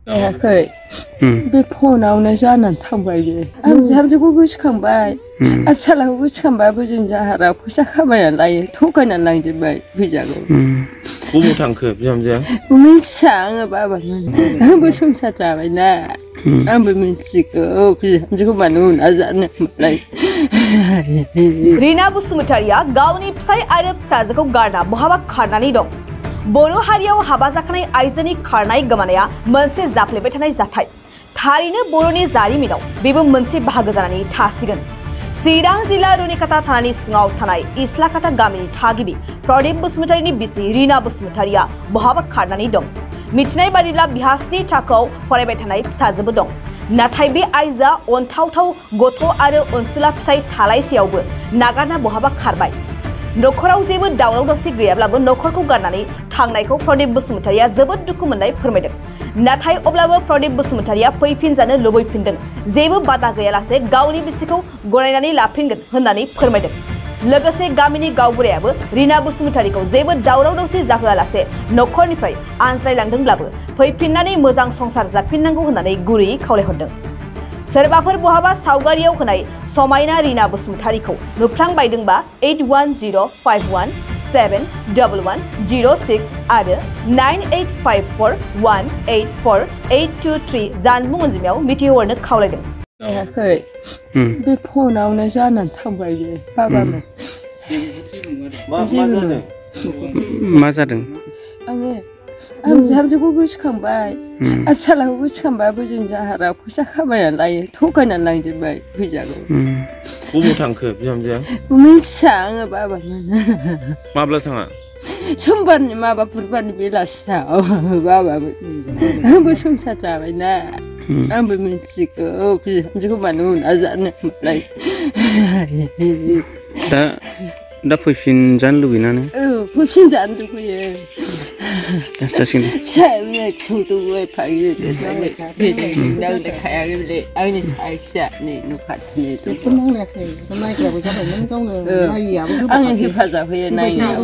जायाखै बे फनावनो जानानै थांबाय बे आं बिहामजोखौ गोसोखांबाय आरो फिसालाखौ गोसोखांबाबो जों जाहारा फैसा खामायनानै लायो थगायनानै लांजोबबाय फैसाखौ बबाव थांखो बिहामजोआ मिथिया आङो बाबामोन आंबो संसार जाबायना आंबो मिथिगौ बिहामजोखौ मानो उना जानो होनबालाय रिना बसुमतारिया गावनि फिसाय आरो फिसाजोखौ गारना बहाबा खारनानै दं। बर' हारियाव हाबा जाखानाय आइजोनि खारनाय गोमानाया मोनसे जाफ्लेबाय थानाय जाथाय। थारैनो बर'नि जारिमिनाव बेबो मोनसे बाहागो जानानै थासिगोन। चिरां जिल्ला रुनिकाटा थानानि सिङाव थानाय इस्लाकाटा गामिनि थागिबि प्रदीप बसुमतारिनि बिसि रिना बसुमतारिया बहाबा खारनानै दं। मिथिनाय बादिब्ला बिहा 7 थाखोआव फरायबाय थानाय फिसाजोबो दं। नाथाय बे आइजोआ अनथावथाव गथ' आरो अनसुला फिसाय थालायसेयावबो नागारना बहाबा खारबाय। नखराव जेबो दावराव दावसि गैयाब्लाबो नखरखौ गारनानै थांनायखौ प्रदीप बसुमतारिया जोबोद दुखु मोननाय फोरमायदों। नाथाय अब्लाबो प्रदीप बसुमतारिया फैफिनजानो लुबैफिनदों। जेबो बादा गैयालासे गावनि बिसिखौ गनायनानै लाफिनगोन होननानै फोरमायदों। लोगोसे गामिनि गावबुरायाबो रिना बसुमतारिखौ जेबो दावराव दावसि जाहोआलासे नखरनिफ्राय आनज्रायलांदोंब्लाबो फैफिननानै मोजां संसार जाफिननांगौ होननानै गुरैयै खावलायहरदों। सोरबाफोर बहाबा सावगारियाव होनाय समायना रिना बसुमतारिखौ नुफ्लांबायदोंबा 8105171106 आरो 9854184823 जानबुं अनजिमायाव मिथिहरनो खावलायदों। जायाखै बे फनावनो जानानै थांबाय बे बाबामोन मा जादों आं बिहामजोखौ गोसोखांबाय आरो फिसालाखौ गोसोखांबाबो जों जाहारा फैसा खामायनानै लायो थगायनानै लांजोबबाय फैसाखौ बबाव थांखो बिहामजोआ मिथिया आङो बाबामोन माब्ला थाङा समबारनि माबा बुधबारनि बेलासियाव बाबामोन आंबो संसार जाबायना आंबो मिथिगौ बिहामजोखौ मानो उना जानो होनबालाय दा फैफिनजानो लुबैनानै फैफिनजानो लुबैयो जासिगोन सौदौबाय थायो नांलायखायाखै आंनि साखिया नै न' खाथिनि आंनि हेफाजाब होयो नायनायाव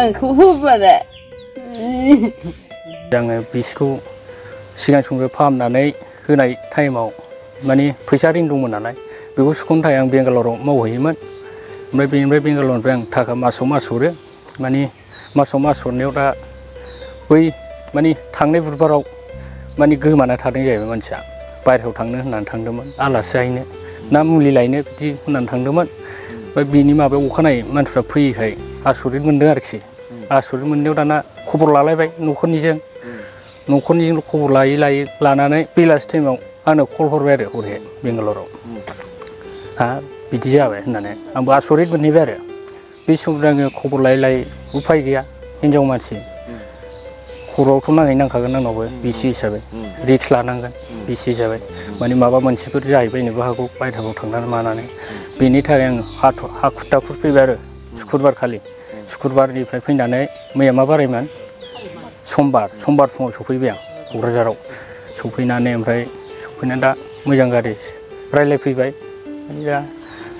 आंखौ होबाय आङो बिसिखौ सिगां समनिफ्राय फाहामनानै होनाय टाइमाव माने फैसा रिन दंमोन नालाय बेखौ सुख'नो थाखाय आं बेंगालराव मावहैयोमोन। ओमफ्राय बेनिफ्राय बेंगालरनिफ्राय आं थाखा मासाव मास हरो माने मासाव मास हरनायाव दा बै माने थांनाय बुधबाराव माने गोमाना थादों जाहैबाय मानसिया बायहेरायाव थांनो होननानै थांदोंमोन आलासि जाहैनो ना मुलि लायनो बिदि होननानै थांदोंमोन। ओमफ्राय बिनि माबायाव अखानायै मानसिफ्रा फैयैखाय आसरित मोनदों आरोखि आसरित मोननायाव दाना खबर लालायबाय न'खरनिजों खबर लानानै बेलासि टाइमाव आंनो कल हरबाय आरो हरैहाय बेंगालराव हा बिदि जाबाय होननानै आंबो आसरित मोनहैबाय आरो बे समनिफ्राय आङो खबर लायै उफाय गैया हिनजाव मानसि खर'आवथ' नांखागोन आंनावबो बिसि हिसाबै रिक्स लानांगोन बिसि हिसाबै माने माबा मोनसेफोर जाहैबायनोबो हागौ बायह्रायाव थांनानै मानानै बेनि थाखाय आं हाखु दाखु फैबाय आरो सुक्रुबार खालि सुक्रुबारनिफ्राय फैनानै मैया मा बारायमोन समबार फुङाव सफैबाय आं क'क्राझाराव सफैनानै ओमफ्राय सफैनानै दा मोजां गारि रायज्लायफैबाय दा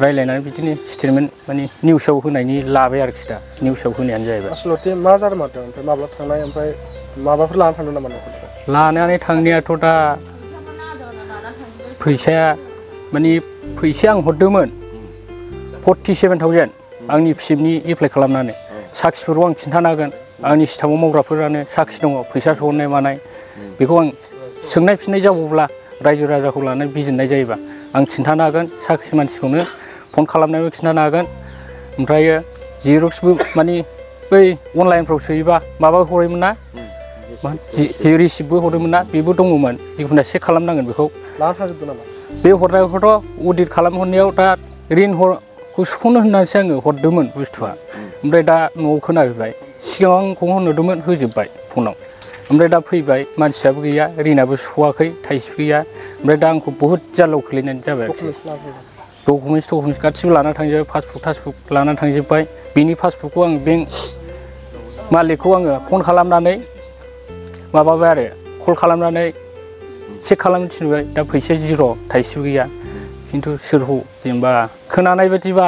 रायज्लायनानै बिदिनो स्टेटमेन्ट माने निउसाव होनायनि लाबाय आरोखि दा निउसाव होनायानो जाहैबाय आसलथे मा जादोंमोन ओमफ्राय माब्ला थांनाय ओमफ्राय माबाफोर लानानै थांदों नामा न'खरखौ लानानै थांनायाथ' दा फैसाया माने फैसाया आं हरदोंमोन 47,000 आंनि फिसिबनि एप्लाइ खालामनानै साखिफोरखौ आं खिन्थानो हागोन आंनि स्टाफआव मावग्राफोरानो साखि दङ फैसा सहरनाय मानाय बेखौ आं सोंनाय फिननाय जाबावब्ला रायजो राजाखौ लानानै बिजिरनाय जायोबा आं खिन्थानो हागोन साखि मानसिखौनो फन खालामनायबो खिन्थानो हागोन ओमफ्राय जिरक्सबो माने बै अनलाइनफ्राव सोयोबा माबा हरोमोन ना रिसिप्टबो हरोमोन ना बेबो दङमोन जिखुनु चेक खालामनांगोन बेखौ लाना थांजोबदों नामा बे हरनायखौथ' अडिट खालामहरनायाव दा रिनखौ सुख'नो होननानैसो आङो हरदोंमोन बुस्थुआ ओमफ्राय दा न'आव खोनाफैबाय सिगाङाव आंखौ होनहरदोंमोन होजोब्बाय फनाव ओमफ्राय दा फैबाय मानसियाबो गैया रिनाबो सुख'वाखै थाइसेबो गैया ओमफ्राय दा आंखौ बहुद जारलायाव खोलैनाय जाबाय आरोखि डकुमेन्टस गासिबो लाना थांजोब्बाय पासबुक लाना थांजोब्बाय बिनि पासबुकखौ आं बेंक मालिकखौ आङो फन खालामनानै माबाबाय आरो कल खालामनानै चेक खालामनो थिनबाय दा फैसाया जिर' थाइसेबो गैया खिन्थु सोरखौ जेनेबा खोनानाय बायदिबा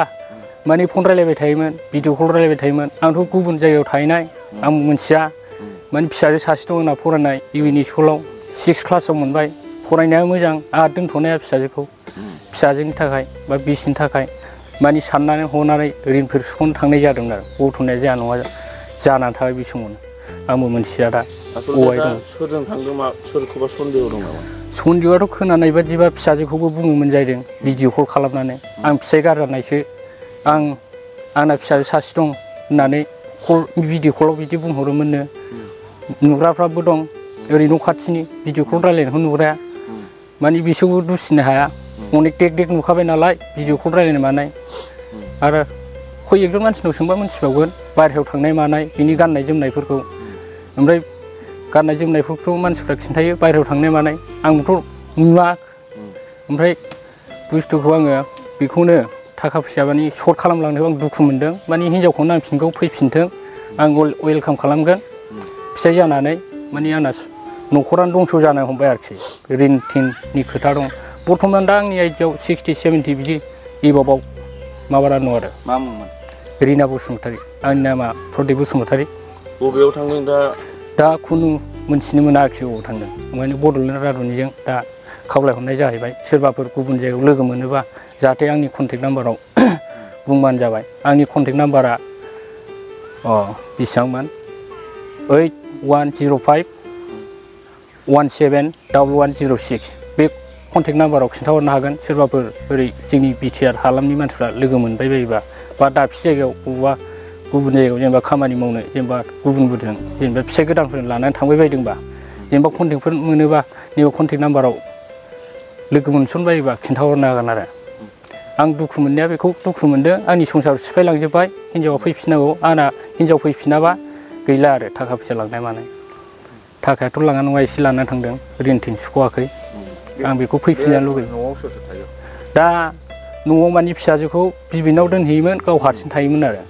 माने फन रायलायबाय थायोमोन भिडिअ कल रायलायबाय थायोमोन आंथ' गुबुन जायगायाव थाहैनाय आं मोनथिया माने फिसाजो सासे दं आंना फरायनाय इउएन स्कुलाव 6 क्लासाव मोनबाय फरायनाया मोजां आरो दोनथ'नाया फिसाजोखौ फिसाजोनि थाखाय बा बिसिनि थाखाय माने साननानै हनानै ऋणफोर सुख'नो थांनाय जादोंमोन आरो गथ'नाया जाया नङा जानानै थाबाय बे समावनो आंबो मोनथिया दा अबाय दं सोरजों थांदों मा सोरखौबा सन्देह दं नामा सन्देहआथ' खोनानाय बादिबा फिसाजोखौबो बुङोमोन जाहैदों भिडिअ कल खालामनानै आं फिसाइ गारजानायसो आंना फिसाजो सासे दं होननानै भिडिअ कलाव बिदि बुंहरोमोननो नुग्राफ्राबो दं ओरै न' खाथिनि भिडिअ कल रायलायनायखौ नुग्राया माने बिसोरबो दुसिनो हाया अनेक देक देक नुखाबाय नालाय भिडिअ कल रायलायनाय मानाय आरो खय एकजन मानसिनाव सोंबा मोनथिबावगोन बाहेरायाव थांनाय मानाय बिनि गाननाय जोमनायफोरखौ ओमफ्राय गाननाय जोमनायफोरखौ मानसिफ्रा खिन्थायो बाहेरायाव थांनाय मानाय आंबोथ' नुवा ओमफ्राय बुस्थुखौ आङो बेखौनो थाखा फैसा माने सर्ट खालामलांनायाव आं दुखु मोनदों माने हिन्जावखौ नांफिनगौ फैफिनथों आं वेलकाम खालामगोन फिसाइ जानानै माने आंना न'खरानो दंस' जानो हमबाय आरोखि ऋण थिननि खोथा दं बर्थमान दा आंनि आइडियाव 60-70 बिदि एबाबाव माबाना दं आरो मा मुंमोन रिना बसुमतारी आंनि नामा प्रदीप बसुमतारी बबेयाव थांदों दा खुनु मोनथिनो मोना आरोखि बबाव थांदों ओंखायनो बड'लेण्ड रादाबनिजों दा खावलायहरनाय जाहैबाय सोरबाफोर गुबुन जायगायाव लोगो मोनोबा जाहाथे आंनि कन्टेक्ट नाम्बाराव बुंबानो जाबाय आंनि कन्टेक्ट नाम्बारा बेसेबांमोन 8105171106 बे कन्टेक्ट नाम्बाराव खिन्थाहरनो हागोन सोरबाफोर ओरै जोंनि बिटिआर हालामनि मानसिफ्रा लोगो मोनबाय बायोबा बा दाबसे जायगायाव बबेबा गुबुन जायगायाव जेनेबा खामानि मावनो जेनेबा गुबुनफोरजों जेनेबा फिसाइ गोदानफोरजों लानानै थांबाय बायदोंबा जेनेबा कन्टेक्टफोर मोनोबा नैबे कन्टेक्ट नाम्बाराव लोगो मोनसनबायोबा खिन्थाहरनो हागोन आरो आं दुखु मोननाया बेखौ दुखु मोनदों आंनि संसाराव सिफायलांजोब्बाय हिन्जावा फैफिननांगौ आंना हिन्जाव फैफिनाबा गैला आरो थाखा फैसा लांनाय मानाय थाखायाथ' लाङा नङा एसे लानानै थांदों ऋण थिन सुख'वाखै आं बेखौ फैफिननो लुगैयो न'आव सोर सोर थायो दा न'आव माने फिसाजोखौ बिबैनाव दोनहैयोमोन गाव हारसिं थायोमोन आरो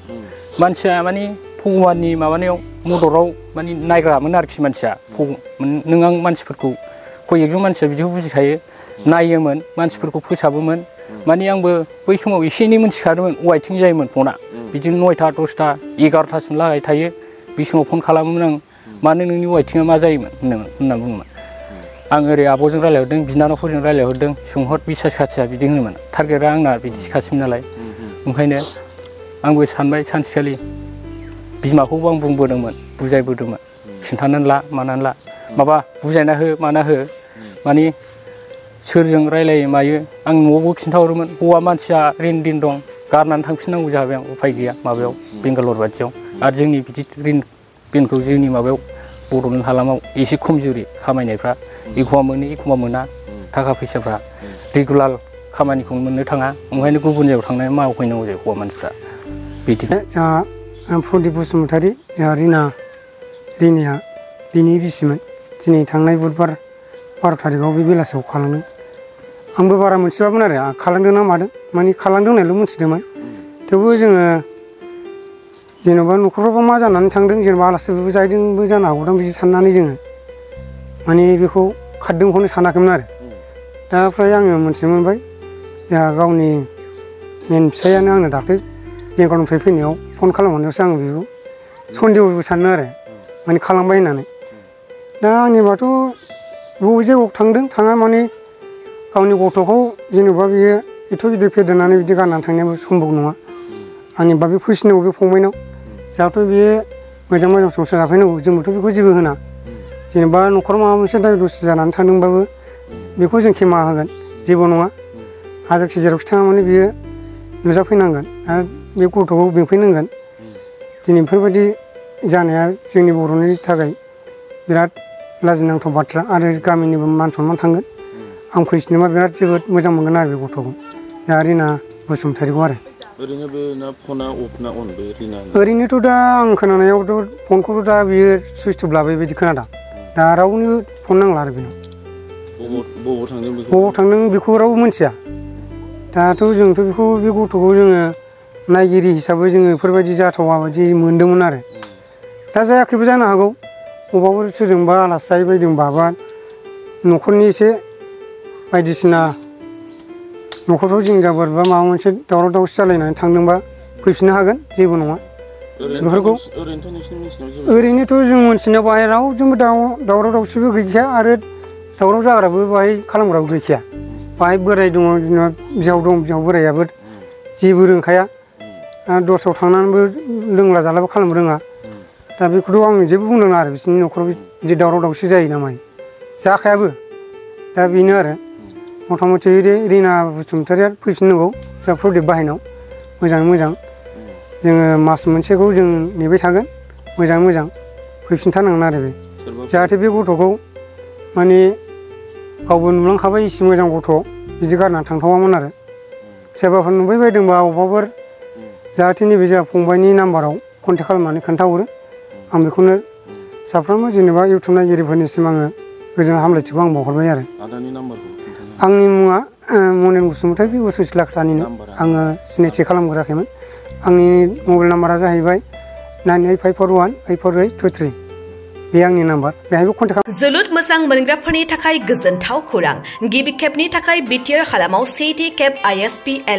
मानसिया माने भगबाननि माबानायाव मददाव माने नायग्रामोन आरोखि मानसिया नों आं मानसिफोरखौ खय एकजन मानसिया बिदिखौ बुजिखायो नायोमोन मानसिफोरखौ फोसाबोमोन माने आंबो बै समाव एसे एनै मोनथिखादोंमोन वाइटिं जायोमोन फना बिदिनो 9टा 10टा 11टासिम लागाय थायो बे समाव फन खालामोमोन आं मानो नोंनि वाइटिङा मा जायोमोन होनना बुङोमोन आं ओरै आब'जों रायलायहरदों बिनानावफोरजों रायलायहरदों सोंहर बिसास खाथिया बिदि होनोमोन टारगेटआ आंना बिदिसोखासैमोन नालाय ओंखायनो आंबो सानबाय सानसेखालि बिमाखौबो आं बुंबोदोंमोन बुजायबोदोंमोन खिन्थानानै ला मानानै ला माबा बुजायना हो माना हो माने सोरजों रायलायो मायो आं न'आवबो खिन्थाहरोमोन हौवा मानसिया ऋण दं गारनानै थांफिननांगौ जाबाय आं उफाय गैया माबायाव बेंगालर बादियाव आरो जोंनि बिदि ऋणखौ जोंनि माबायाव बड'लेण्ड हालामाव एसे खमजुरि खामायनायफ्रा एखमबा मोनो एखमबा मोना थाखा फैसाफ्रा रेगुलार खामानिखौ मोननो थाङा ओंखायनो गुबुन जायगायाव थांनानै मावहैनांगौ जायो हौवा मानसिफ्रा बिदिनो जोंहा प्रदीप बसुमतारी जोंहा रिनाया बिनि बिसिमोन दिनै थांनाय बुधबार 12 थारिखआव बे बेलासियाव खालामदों आंबो बारा मोनथिबामोन आरो खालामदों ना मादों माने खालामदों होननायल' मोनथिदोंमोन थेवबो जोङो जेनेबा न'खरफ्रावबो मा जानानै थांदों जेनेबा आलासिफोरबो जाहैदोंबो जानो हागौदां बिदि साननानै जोङो माने बेखौ खारदोंखौनो सानाखैमोन आरो दा फ्राय आङो मोनथिनो मोनबाय जोंहा गावनि मेन फिसायानो आंनो दाख्लै बेंगालरनिफ्राय फैनायाव फन खालामहरनायावसो आङो बेखौ सन्देहबो सानो आरो माने खालामबाय होननानै दा आंनिबाथ' बबे जायगायाव थांदों थाङा माने गावनि गथ'खौ जेनेबा बियो एथ' गिदिर फेदेरनानै बिदि गारनानै थांनायाबो सम्भब नङा आंनिबा बे फैसिनांगौ बे फंबायनाव जाहाथे बियो मोजां मोजां संसार जाफैनांगौ जोंबोथ' बेखौ जेबो होना जेनेबा न'खराव माबा मोनसे दाय दसि जानानै थांदोंबाबो बेखौ जों खेमा होगोन जेबो नङा हाजारखि जेरावखि थाङा माने बियो नुजाफैनांगोन आरो बे गथ'खौ बेंफैनांगोन दिनै बेफोरबायदि जानाया जोंनि बर'नि थाखाय बिराद लाजिनांथाव बाथ्रा आरो गामिनिबो मान सनमान थांगोन आं फैफिनोबा बिराद जोबोद मोजां मोनगोन आरो बे गथ'खौ दा रिना बसुमतारीखौ आरो ओरैनो बे ना फना अफ ना अन बे रिना ओरैनोथ' दा आं खोनानायावथ' फनखौथ' दा बियो सुइस अफ लाबाय बायदि खोनादों दा रावनिबो फन नांला आरो बेनाव बबाव थांदों बेखौ रावबो मिथिया दाथ' जोंथ' बेखौ बे गथ'खौ जोङो नायगिरि हिसाबै जोङो बेफोरबायदि जाथावा बायदि मोनदोंमोन आरो दा जायाखैबो जानो हागौ अबावबा सोरजोंबा आलासि जाहैबायदोंबा बा न'खरनि एसे बायदिसिना न'खरफ्राव जिंजाफोर बा माबा मोनसे दावराव दावसि जालायनानै थांदोंबा फैफिननो हागोन जेबो नङा बेफोरखौ ओरैनोथ' नोंसिनि मिथिनायाव जेबो ओरैनोथ' जों मोनथिनायाव बाहाय रावजोंबो दावराव दावसिबो गैखाया आरो दावराव जाग्राबो बाहाय खालामग्राबो गैखाया बाहाय बोराय दङ जेनेबा बिहाव दं बिहाव बोरायाबो जेबो रोंखाया दस्रायाव थांनानैबो लोंला जालाबो खालामनो रोङा दा बेखौथ' आं जेबो बुंनो नाङा आरो बिसोरनि न'खराव बिदि दावराव दावसि जायो ना मायो जाखायाबो दा बेनो आरो मथा मथि रिना बसुमतारिया फैफिननांगौ जा प्रदीप बाहायनाव मोजाङै मोजां जोङो मास मोनसेखौ जों नेबाय थागोन मोजाङै मोजां फैफिनथारनांगोन आरो बे जाहाथे बे गथ'खौ माने गावबो नुलांखाबाय एसे मोजां गथ' बिदि गारनानै थांथावामोन आरो सोरबाफोर नुबाय बायदोंबा अबेबाफोर जाहाथे नैबे जोंहा फंबायनि नाम्बाराव कन्टेक्ट खालामनानै खोन्थाहरो आं बेखौनो साफ्रोमबो जेनेबा इउटुब नायगिरिफोरनिसिम आङो गोजोन हामलायथिखौ आं बावहरबाय आरो आदानि नाम्बारखौ आंनि मुङा मनेन बसुमतारि बे सिलाकाटानिनो आङो सिनायथि खालामग्राखैमोन आंनि मबाइल नाम्बारा जाहैबाय 9854184823 बे आंनि नाम्बार बेहायबो कन्टेक्ट जोलुर मोजां मोनग्राफोरनि थाखाय गोजोनथाव खौरां गिबि खेबनि थाखाय बिटिआर हालामाव 7 खेब ISPL